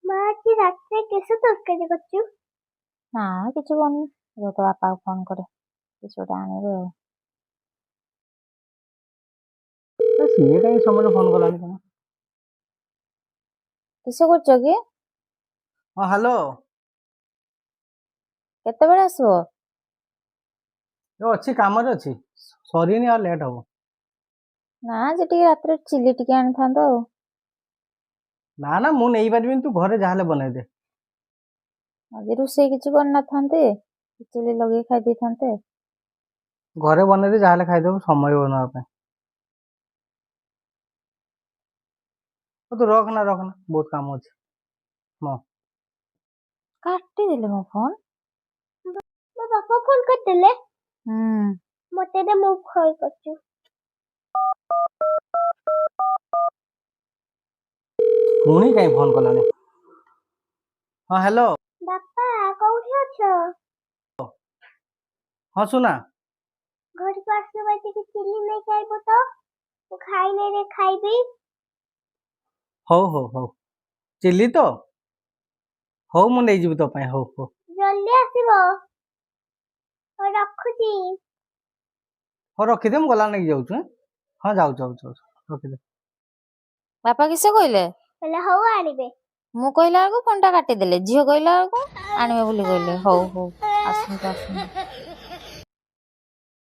ମା, ଆଜି ରାତିରେ କିସ ତରକାରୀ କରିଛୁ? ନା, କିଛି କରୁନି। ରୁହ, ତୋ ବାପାକୁ ଫୋନ କରେ, କିଛି ଗୋଟେ ଆଣିବେ ଆଉ। ସିଏ କାହିଁ ସମୟରେ ଫୋନ କଲାଣି କଣ? କିସ କରୁଛ କି? ହଁ, ହ୍ୟାଲୋ। କେତେବେଳେ ଆସିବ? ଏ ଅଛି, କାମରେ ଅଛି, ସରିନି, ଆଉ ଲେଟ୍ ହବ। ନା, ଆଜି ଟିକେ ରାତିରେ ଚିଲି ଟିକେ ଆଣିଥାନ୍ତ ଆଉ। ନା ନା, ମୁଁ ନେଇପାରିବିନି, ତୁ ଘରେ ଯାହାହେଲେ ବନେଇଦେ। ଆଜି ରୋଷେଇ କିଛି କରିନଥାନ୍ତେ, ଚିଲି ଲଗେଇ ଖାଇ ଦେଇଥାନ୍ତେ। ଘରେ ବନେଇଦେ, ଯାହାହେଲେ ଖାଇଦେବୁ, ସମୟ ବନେଇବା ପାଇଁ। ହଉ, ତୁ ରଖନା ରଖନା, ବହୁତ କାମ ଅଛି। କାଟିଦେଲେ ମୋ ଫୋନ। ମୋ ବାପା ଫୋନ କରିଦେଲେ। ହୁଁ। ମତେ ଦେ, ମୁଁ ଫୋନ କରୁଛି। ପୁଣି କାହିଁ ଫୋନ କଲାଣି? ହଁ, ହ୍ୟାଲୋ। ବାପା, କୋଉଠି ଅଛ? ହଁ ସୁନା। ଘରକୁ ଆସିବା, ଟିକେ ଚିଲି ନେଇକି ଆଇବ ତ, ମୁଁ ଖାଇନି ରେ, ଖାଇବି। ହଉ ହଉ ହଉ, ଚିଲି ତ? ହଉ, ମୁଁ ନେଇଯିବି ତୋ ପାଇଁ। ହଉ ହଉ। ଜଲ୍ଦି ଆସିବ। ହଉ, ରଖୁଛି। ହଉ, ରଖିଦେ, ମୁଁ ଗଲା ନେଇକି ଯାଉଛି। ଏଁ? ହଁ, ଯାଉଛି ଯାଉଛି ଯାଉଛି, ରଖିଦେ। ବାପା କିସ କହିଲେ? କହିଲେ ହଉ, ଆଣିବେ। ମୁଁ କହିଲା ବେଳକୁ ଫୋନଟା କାଟିଦେଲେ, ଝିଅ କହିଲା ବେଳକୁ ଆଣିବେ ବୋଲି କହିଲେ। ହଉ ହଉ, ଆସନ୍ତୁ ଆସନ୍ତୁ।